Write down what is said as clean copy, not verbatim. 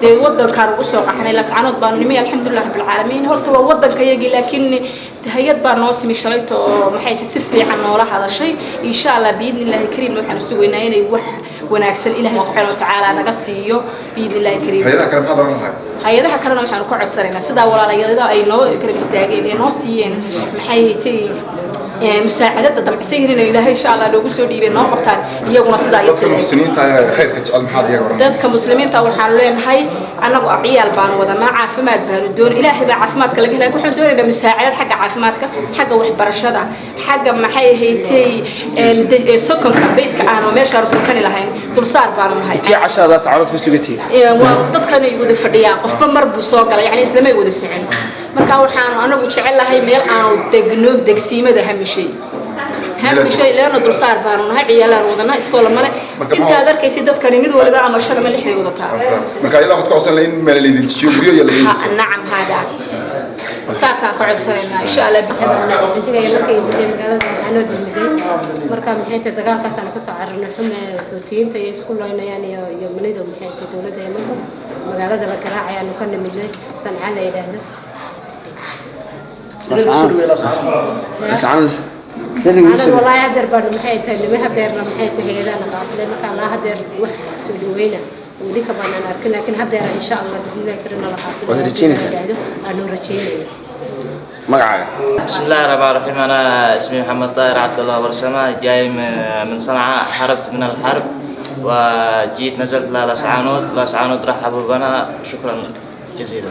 Dee wadankaan ugu soo qaxnay Lascanood baanu nimi. Alxamdulilah rabbilcaalamiin. Horta waa wadankayagii, laakiin hay-ad baa noo timi shalayto oo maxay tahay si fiican noola hadashay. Insha Allah, biidni Illaahi kariim, waxaanu sugaynaa inay wax wanaagsan Ilaahay subxaana watacaala naga siiyo, biidni Illaahi kariim. Hay-adaha kale maxaad oran lahay? Hay-adaha kalena waxaanu ka codsanaynaa sidaa walaalayada ay noo garab istaageen ee noo siiyeen, maxay tay, musaacadada damcsan yihiin inay Ilaahay insha Allah noogu soo dhiibeen, noo qabtaan iyaguna sidaa iyo Dadka sidaa. muxsiniinta ee khayrka jecel maxaad iyaga oran lahayd? Dadka muslimiinta waxaanu leenahay, annagu ciyaal baanu wadanaa, caafimaad baanu doon, Ilaahay baa caafimaadka laga helay. Waxaan doonaynaa musaacadad xagga caafimaadka, xagga waxbarashada, xagga maxay ahaydtay sokonka beydka aanu meeshaanu sokani lahayn, dulsaar baanu nahay. Intii cashaad Laascaanood ku sugantihiin? Waa dadkanay wada fadhiyaan, qofba mar buu soo galay, yani islamay wada socon. Marka waxaanu anagu jecel lahay meel aanu degno, degsiimada hamishay hamishay leena dulsaar baanu nahay, ciyaalaan wadanaa, iskoola male. Marka intaad arkaysid dadkani mid waliba ama shan ama lix bay wadataa. Marka ilaa waxaad ka codsan lahayn in meel laydin dejiyo, guryo iyo laydin dhiso? Nacam, hada saasaan ka codsanaynaa, insha Allah. Intiga markay yimiday magaalada Laascanood yimiday, marka maxay tahay, dagaalkaasaan kusoo cararnay xume Xuutiyiinta iyo isku loynayaan iyo manido, maxay tahay, dowladda Yemanto magaalada la garaacayaanu ka nimidnay Sanca la yidhaahdo. Laascaanood. Laascanood walaahi hadeer baanu, maxay tahay, nimi hadeerna, maxay tahay, hayadaana qaabilay. Marka laa hadeer wax soo dhaweyna weli kamaanaan arkin, laakiin hadeera insha Allah bismillahi karim nala qaabilay. Waad rajaynaysaa? Yidhaahdo aanu rajaynayna. Magacaaga? بسم الله الرحمن الرحيم. أنا اسمي محمد طاهر عبد الله ورسمة، جاي من صنعاء، هربت من الحرب وجيت نزلت لاسعانود. لاسعانود رحبوا بنا، شكرا جزيلا.